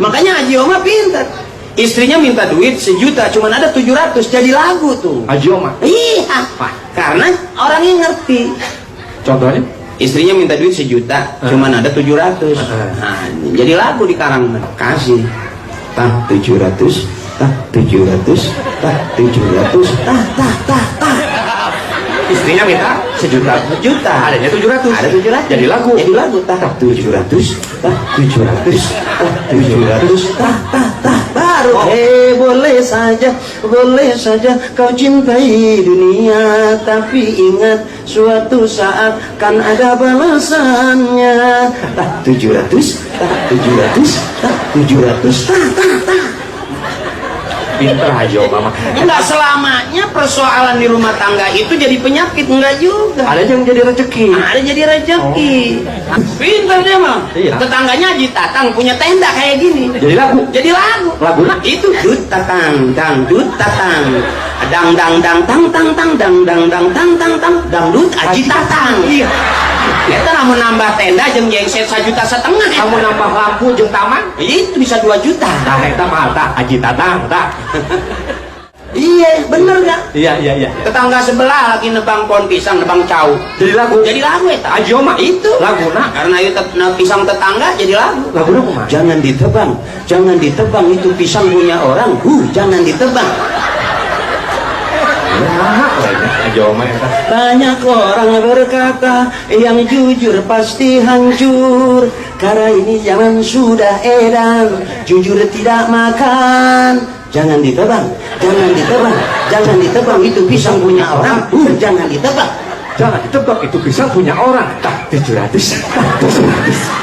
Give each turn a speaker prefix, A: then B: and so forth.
A: Makanya Haji Oma pintar. Istrinya minta duit 1 juta, cuman ada 700, jadi lagu tuh.
B: Haji Oma.
A: Iya, karena orangnya ngerti.
B: Contohnya?
A: Istrinya minta duit 1 juta, cuman ada 700. Nah, jadi lagu di karang kasih. Tah 700, tah 700, tah 700, tah tah tah tah.
B: Istrinya minta 1 juta.
A: 1 juta.
B: Adanya 700.
A: Ada 700.
B: Jadi lagu.
A: Jadi lagu tah 700, tah 700, tah 700, tah tah tah baru.
B: Oh.
A: Eh, boleh saja kau cintai dunia, tapi ingat suatu saat kan ada balasannya. Tah 700, tah 700, tah 700, tah tah tah.
B: Pinter Haji Oma mah.
A: Enggak selamanya persoalan di rumah tangga itu jadi penyakit, enggak juga.
B: Ada yang jadi rezeki.
A: Ada jadi rezeki. Pinter dia mah.
B: Iya.
A: Tetangganya Haji Tatang punya tenda kayak gini.
B: Jadi lagu.
A: Jadi lagu.
B: Lagu?
A: Itu dut tatang, dang dut tatang. Dang dang dang tang tang tang dang dang dang tang tang tang dangdut Haji Tatang.
B: Iya.
A: Kita lamun nambah tenda jeung jengset 1,5 juta.
B: Kamu nambah lampu jeung taman?
A: Itu bisa 2 juta.
B: Nah, eta mah tah Haji Tatang tah.
A: Iya, bener gak?
B: Iya.
A: Tetangga sebelah lagi nebang pohon pisang, nebang cau.
B: Jadi lagu.
A: Jadi lagu eta.
B: Haji Oma.
A: Itu.
B: Laguna.
A: Karena itu pisang tetangga jadi lagu.
B: Laguna kumaha?
A: Jangan ditebang, jangan ditebang, itu pisang punya orang. Jangan ditebang.
B: Ya, Haji Oma eta.
A: Banyak orang berkata yang jujur pasti hancur. Karena ini zaman sudah edan, jujur tidak makan. Jangan ditebang, jangan ditebang, jangan ditebang, itu pisang punya orang. Jangan ditebang.
B: Jangan ditebak, itu pisang punya orang. Tah 700, tah 700.